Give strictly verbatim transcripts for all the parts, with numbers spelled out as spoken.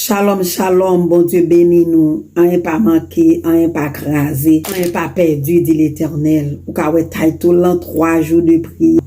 Shalom, shalom, Bondye beni nou. Anyen pa manke, anyen pa kraze, anyen pa pèdi, di Letènèl. Ou ka wè title lan, twa jou de priyè.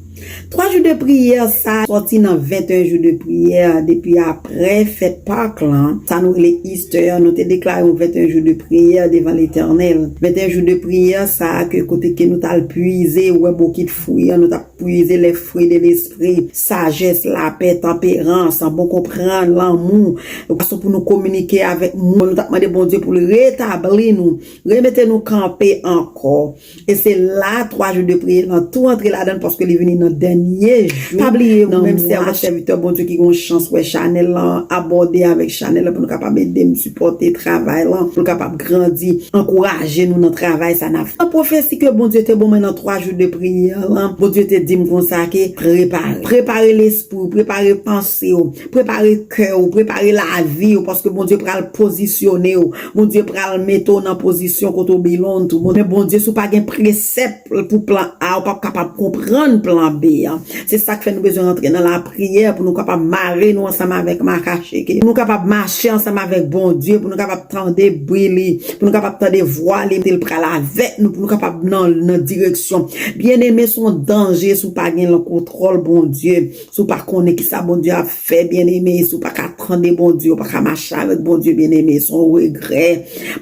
Twa jou de priyè sa sòti nan venteyen jou de priyè depi apre fèt Pak lan. Sa nou rele Easter, nou te deklare yon venteyen jou de priyè devan Letènèl. Venteyen jou de priyè sa ke kote ke nou t al pwize, wè bokit fwi an, nou t ap pwize les fruits de l'esprit, sajès, lapè, tanperans, bon konprann, lanmou. Fason pou nou kominike avèk moun, nou t ap mande Bondye pou l retabli nou, remete nou kanpe ankò. E se la twa jou de priyè lan tou antre ladan l, paske li vini nan dènye jou. Pa bliye, ou menm sèvant, sèvitè Bondye ki gon chans wè chanèl lan, abòne avèk chanèl lan pou nou kapab ede m sipòte travay lan, pou l kapab grandi, ankouraje nou nan travay sa n ap fè. Nan pwofesi ke Bondye te ban mwen nan twa jou de priyè lan, Bondye te di m konsa ke prepare. Prepare lespri w, prepare panse w, prepare kè w, prepare lavi w, paske Bondye pral pozisyone w. Bondye pral mete w nan pozisyon kote w belong to. Men Bondye, si w pa gen presèp pou plan A, ou p ap kapab konprann plan B an. Se sa k fè nou bezwen rantre nan lapriyè pou nou kapab mare nou ansanm avèk makacheke, pou nou kapab mache ansanm avèk Bondye, pou nou kapab tande bri li, pou nou kapab tande vwa li, kote l pral avèk nou, pou nou kapab nan, nan direksyon. Byeneme, se yon danje si w pa gen kontwòl Bondye, si w pa konnen kisa Bondye ap fè, byeneme, si w pa ka tande Bondye, ou pa ka mache avèk Bondye, byeneme, se yon regrè.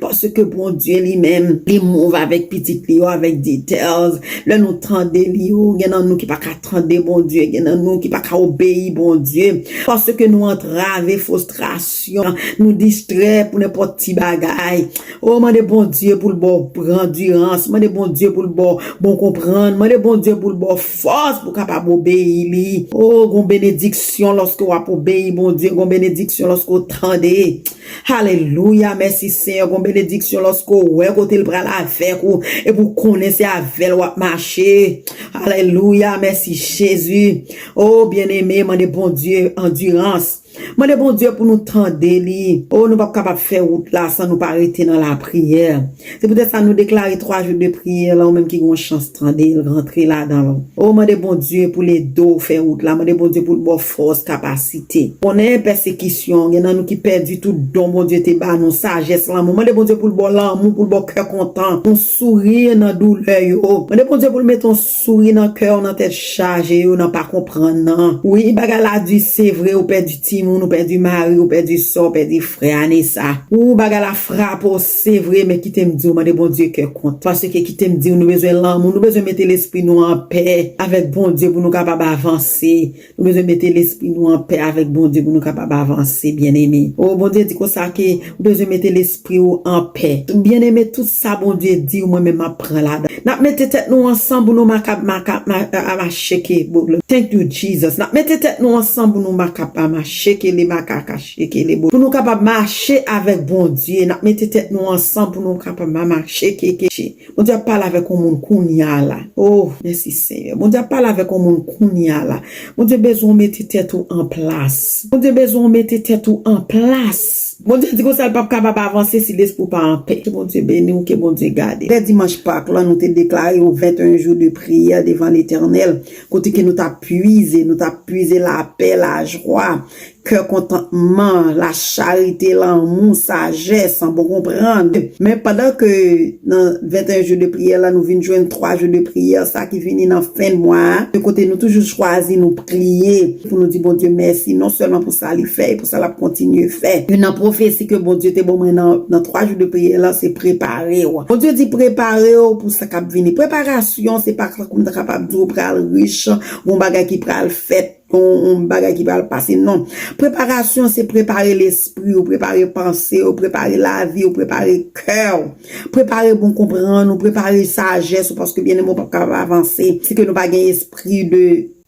Paske Bondye li menm, li move avèk pitit li yo, avèk details. Lè nou tande li yo, gen nan nou ki pa ka tande Bondye, gen nan nou ki pa ka obeyi Bondye. Paske nou antrave, fristrasyon, nou distrè pou nenpòt ti bagay. O, mande Bondye pou l ba w andirans, mande Bondye pou l ba w bon konprann, mande Bondye pou l ba w fòs pou w kapab obeyi li. O, gon benediksyon lòske w ap obeyi Bondye, gon benediksyon lòske w tande. Alelouya, mèsi Senyè, gon benediksyon lòske w wè kote l pral avèk ou, epi w konnen se avè l w ap mache. Alelouya, mèsi Jezi. O, byeneme, mande Bondye andirans. Mande Bondye pou nou tande li. O, nou p ap kapab fè wout la san nou pa rete nan lapriyè. Se poutèt sa nou deklare twa jou de priyè la, ou menm ki gon chans tande l, rantre ladan l. O, mande Bondye pou l ede w fè wout la. Mande Bondye pou l ba w fòs, kapasite. Konnen pèsekisyon, gen nan nou ki pèdi tout don Bondye te ba nou, sajès, lanmou. Mande Bondye pou l ba w lanmou, pou l ba w kè kontan, yon souri nan doulè yo. Mande Bondye pou l mete yon souri nan kè w, nan tèt chaje yo, nan pa konprann nan. Wi, bagay la di, se vre, ou pèdi timoun, ou pèdi mari, ou pèdi sè, ou pèdi frè, Anesa. Ou bagay la frape w, se vre, men kite m di w, mande Bondye kè kontan. Paske kite m di w, nou bezwen lanmou, nou bezwen mete lespri nou anpè avèk Bondye pou nou kapab avanse. Nou bezwen mete lespri nou anpè avèk Bondye pou nou kapab avanse, byeneme. O, Bondye di konsa ke ou bezwen mete lespri w anpè. Byeneme, tout sa Bondye di w, mwen menm m ap pran ladan. N ap mete tèt nou ansanm pou nou makab, makab, ma-, a-, a-, macheke, bo-, thank you, Jesus. N ap mete tèt nou ansanm pou nou makab, a, macheke, le makaka, cheke, le bo-, pou nou kapab mache avèk Bondye. N ap mete tèt nou ansanm pou nou kapab ma-, macheke, ke, Bondye ap pale avèk yon moun kounye a la. O, mèsi Senyè. Bondye ap pale avèk yon moun kounye a la. Bondye bezwen w mete tèt ou an plas. Bondye bezwen w mete tèt ou an plas. Bondye di konsa l p ap kapab avanse si lespri w pa anpè. Ke Bondye beni w, ke Bondye gade. Lè dimanch Pak lan, nou te deklare yon venteyen jou de priyè devan Letènèl, kote ke nou t ap pwize, nou t ap pwize lapè, lajwa, kè kontantman, lacharite, lanmou, sajès, bon konprann. Men pandan ke nan venteyen jou de priyè la, nou vin jwenn twa jou de priyè, sa ki vini nan fen mwa a, kote nou toujou chwazi nou priye pou nou di Bondye mèsi, non sèlman pou sa li fè, e pou sa l ap kontinye fè. Youn nan pwofesi ke Bondye te ban mwen nan, nan twa jou de priyè la, se prepare w. Bondye di prepare w pou sa k ap vini. Preparasyon, se pa tankou m ta kapab di w pral rich, gon bagay ki pral fèt. Yon, yon bagay ki pral pase. Non. Preparasyon se prepare lespri w, prepare panse w, prepare lavi w, prepare kè w, prepare bon konprann ou, prepare sajès ou, paske byeneme, w p ap kapab avanse si ke nou pa gen espri de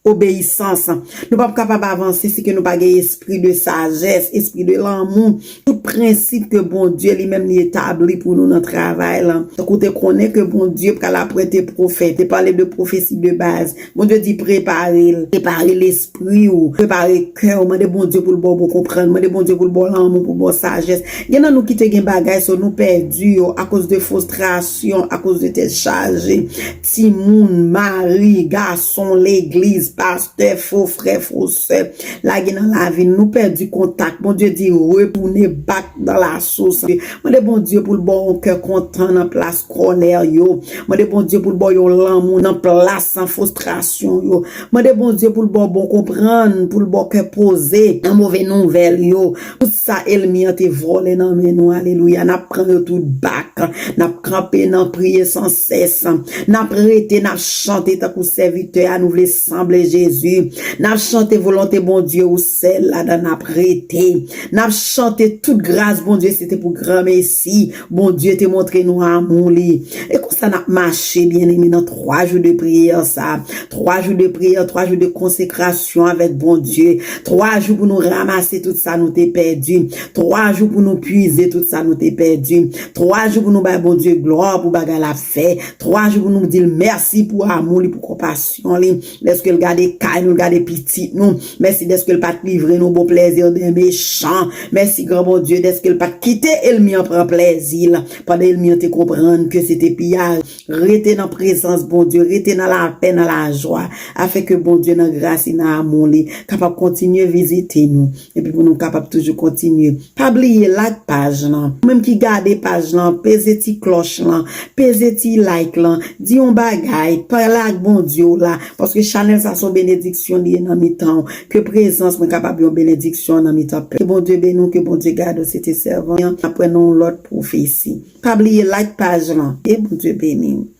obeyisans. Nou p ap kapab avanse si ke nou pa gen espri de sajès, espri de lanmou. Tout prensip ke Bondye li menm li etabli pou nou nan travay lan. Tankou w te konnen ke Bondye pral apwente pwofèt, te pale de pwofesi de baz. Bondye di prepare l, prepare lespri w, prepare kè w, mande Bondye pou l ba w bon konprann, mande Bondye pou l ba w lanmou, pou l ba w sajès. Gen nan nou ki te gen bagay, so nou pèdi yo akoz de fristrasyon, akoz de tèt chaje, timoun, mari, gason, legliz, pastè, fo frè, fo sè, lage nan lavi n. Nou pèdi kontak. Bondye di, retounen back dans la source. Mande Bondye pou l ba w yon kè kontan nan plas kòlè yo. Mande Bondye pou l ba w yon lanmou nan plas an fristrasyon yo. Mande Bondye pou l ba w bon konprann, pou l ba w kè poze nan move nouvèl yo. Tout sa ènmi an te vòlè nan men nou, alelouya, n ap pran yo tout back. N ap kanpe nan priye san sès. N ap rete, n ap chante tankou sèvitè a. Nou vle sanble Jezi. N ap chante volonte Bondye, ou sèl ladan n ap rete. N ap chante tout gras Bondye, se te pou granmesi. Bondye te montre nou amou li. E konsa n ap mache, byeneme, nan twa jou de priyè sa. Twa jou de priyè, twa jou de konsekrasyon avèk Bondye. Twa jou pou nou ranmase tout sa nou te pèdi. Twa jou pou nou pwize tout sa nou te pèdi. Twa jou pou nou bay Bondye glwa pou bagay l ap fè. Twa jou pou nou di l mèsi pou amou li, pou konpasyon li. Dèske l gade kay nou, l gade pitit nou. Mèsi dèske l pa t livre nou bon plèzi de mechan. Mèsi, gran Bondye, dèske l pa t kite ènmi an pran plèzi l. Pandan ènmi an te konprann ke se te piyaj. Rete nan prezans Bondye, rete nan lapè, nan lajwa, afin ke Bondye nan gras li, nan amou li, kapab kontinye vizite nou, epi pou nou kapab toujou kontinye. Pa bliye like paj lan. Ou menm ki gade paj lan, peze ti klòch lan, peze ti like lan, di yon bagay, pale ak Bondye w la, paske chanèl sa se yon benediksyon li ye nan mitan w. Ke prezans mwen kapab yon benediksyon nan mitan pèp. Ke Bondye beni w, ke Bondye gade w, se te sèvant an. N ap wè nan yon lòt pwofesi. Pa bliye like paj lan. E Bondye beni w.